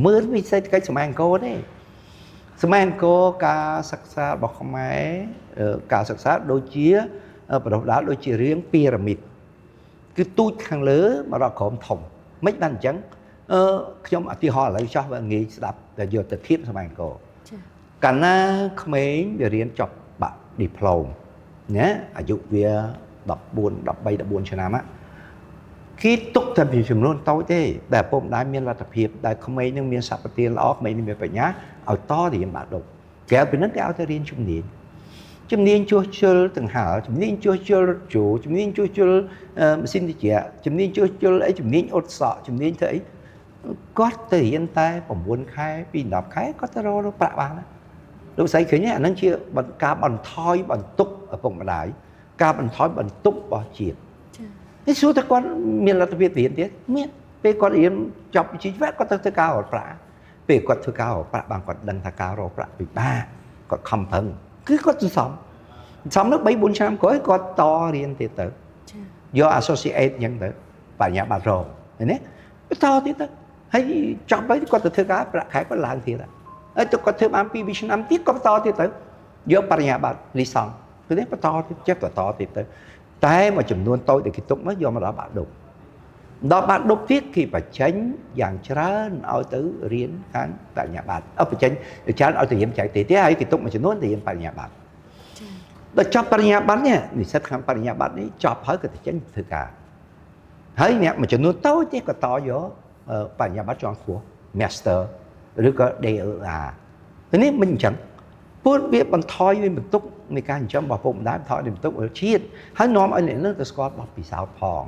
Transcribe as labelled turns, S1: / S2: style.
S1: មើលវិសេដ្ឋកិច្ចសម័យអង្គរទេសម័យអង្គរការសិក្សារបស់ខ្មែរការសិក្សាដូចជាបណ្ដុះបណ្ដាលដូចជារឿងពីរ៉ាមីតគឺទូចខាងលើមកដល់ក្រោមធំមិនបានអញ្ចឹងអឺខ្ញុំឧទាហរណ៍ឥឡូវចោះវាងាយស្ដាប់តែយកទៅធៀបសម័យអង្គរ
S2: ចា៎
S1: កាលណាក្មេងវារៀនចប់បាក់ឌីប្លូមណាអាយុវា14 13 14ឆ្នាំណាគេទុកតែពីចំនួនតូចទេដែលឪពុកម្ដាយមានលទ្ធភាពដែលក្មេងនឹងមានសព្វទានល្អក្មេងនឹងមានបញ្ញាឲ្យតរៀនបាក់ឌុបក្រៅពីហ្នឹងគេឲ្យទៅរៀនជំនាញជំនាញជួសជុលដង្ហើជំនាញជួសជុលរថយន្តជំនាញជួសជុលម៉ាស៊ីនត្រជាក់ជំនាញជួសជុលអីជំនាញអ៊ុតសក់ជំនាញធ្វើអីគាត់ទៅរៀនតែ9ខែពី10ខែគាត់ទៅរកប្រាក់បានណាលោកស្រីឃើញទេអាហ្នឹងជាការបន្ថយបន្ទុកឪពុកម្ដាយការបន្ថយបន្ទុករបស់ជាតិ
S2: ចា៎
S1: នេះសួរថាគាត់មានលទ្ធភាពរៀនទៀតមានពេលគាត់រៀនចប់វិជ្ជាជីវៈគាត់ទៅធ្វើការរកប្រាក់ពេលគាត់ធ្វើការរកប្រាក់បានគាត់ដឹងថាការរកប្រាក់ពិបាកគាត់ខំប្រឹងគឺគាត់សន្សំសន្សំនោះ3 4ឆ្នាំក្រោយគាត់តរៀនទៀតទៅ
S2: ចា៎
S1: យក associate អញ្ចឹងទៅបញ្ញាបត្ររងឃើញទេបន្តទៀតទៅហើយចប់ហើយគាត់ទៅធ្វើការប្រាក់ខែគាត់ឡើងទៀតហើយទៅគាត់ធ្វើបាន2 3ឆ្នាំទៀតគាត់បន្តទៀតទៅយកបញ្ញាបត្រលីសង់ឃើញទេបន្តទៀតចេះបន្តទៀតទៅតែមួយចំនួនតូចដែលគេទុកមកយកមកដល់បាក់ឌុបដល់បាក់ឌុបទៀតគេបញ្ចេញយ៉ាងច្រើនឲ្យទៅរៀនខាងបញ្ញាបត្រអត់បញ្ចេញច្រើនឲ្យទៅរៀនបច្ចេកទេសទេហើយគេទុកមួយចំនួនទៅរៀនបញ្ញាបត្រ
S2: ចា៎
S1: ដល់ចប់បរិញ្ញាបត្រនេះនិស្សិតខាងបរិញ្ញាបត្រនេះចប់ហើយក៏ទៅចេញធ្វើការហើយអ្នកមួយចំនួនតូចទេក៏តយកបរិញ្ញាបត្រជាន់ខ្ពស់ Master ឬក៏ DEA នេះមិនអញ្ចឹងពួកវាបន្ថយវាបន្ទុកនៃការចិញ្ចឹមរបស់ពុកម្ដាយបន្ថយបន្ទុករបស់ជាតិហើយនាំឲ្យអ្នកនឹងទៅស្គាល់បទពិសោធន៍ផង